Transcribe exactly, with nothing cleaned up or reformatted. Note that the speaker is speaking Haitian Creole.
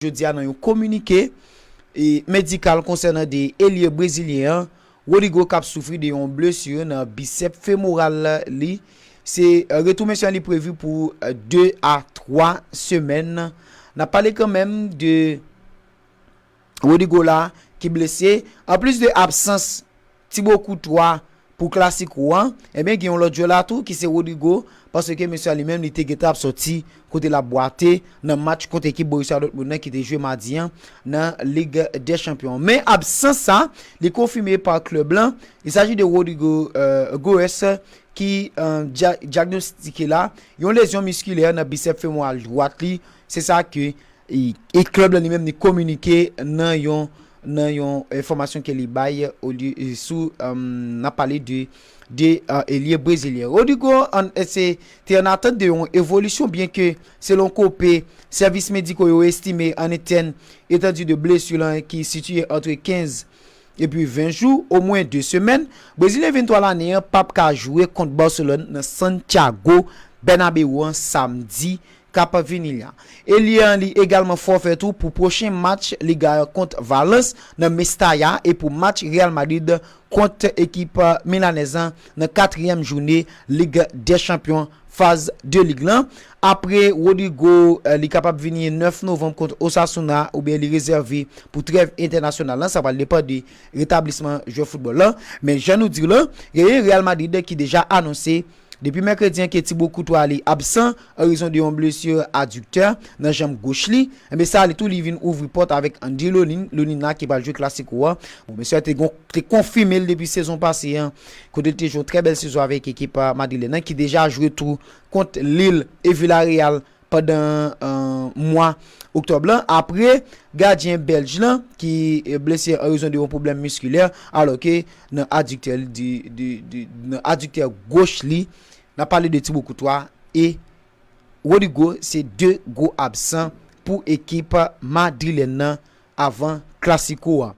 jodi a nan yon kominike e, medikal konsènan de elye brezilyen an, Rodrygo k ap soufri de yon blesi nan bisèp femoral li. Se, e, retou mesye an li previ pou, e, de a twa semèn. N ap pale kanmenm de Rodrygo la ki blese. Anplis de absans Thibaut Courtois pou Clasico an, ebyen, gen yon lòt jwè la tou ki se Rodrygo, paske mesye a li menm li te gentan ap sòti kote l ap bwate nan match kont ekip Borussia Dortmund nan ki te jwe madi an nan Lig dè Chanpyon. Men absans sa, li konfime pa klèb lan. Il s'agit de Rodrygo, euh, Goes ki, euh, dya-, dyagnostike la yon lezyon miskilè nan bisèp femoral dwat li. Se sa ke e, e klèb la li menm li kominike nan yon, nan yon enfòmasyon ke li bay olye, e, sou, um, n ap pale de, de, uh, elye brezilyen. Rodrygo an, e, se, te an atant de yon evolisyon, byenke, selon Cope, sèvis mediko yo estime an entèn etandi de blesi lan ki sitiye antre kenz epi ven jou, omwen de semèn. Brezilyen venntwa lane an p ap ka jwe kont Barcelone nan Santiago Bernabéu an samdi k ap vini la. Elye an li egalman fòfè tou pou pwochen match Liga a kont Valence nan Mestalla e pou match Real Madrid kont ekip milanèz lan nan katriyèm jounen Lig dè Chanpyon faz de lig lan. Apre Rodrygo, eh, li kapab vini nèf novanm kont Osasuna oubyen li rezève pou trèv entènasyonal lan. Sa pral depann de retablisman jwè foutbòl lan. Men jan nou di w lan, genyen Real Madrid ki deja anonse depi mèkredi an ke Thibaut Courtois li absan an rezon de yon blesi adiktè nan janm goch li. Enben sa li tou li vin ouvri pòt avèk Andriy Lunin, Lunin la ki pral jwe Clasico a. Bon, mesye a te gon-, te konfime l depi sezon pase an, kote l te jwe yon trè bèl sezon avèk ekip, a, madrilèn nan, ki deja jwe tou kont Lille e Villarreal pandan, eh, mwa oktòb lan. Apre, gadyen bèlj lan ki, eh, blese an rezon de yon pwoblèm miskilè, alò ke nan adiktè li, di, di, di, nan adiktè goch li, n ap pale de Thibaut Courtois e Rodrygo, se de gwo absan pou ekip madrilèn nan avan Clasico a.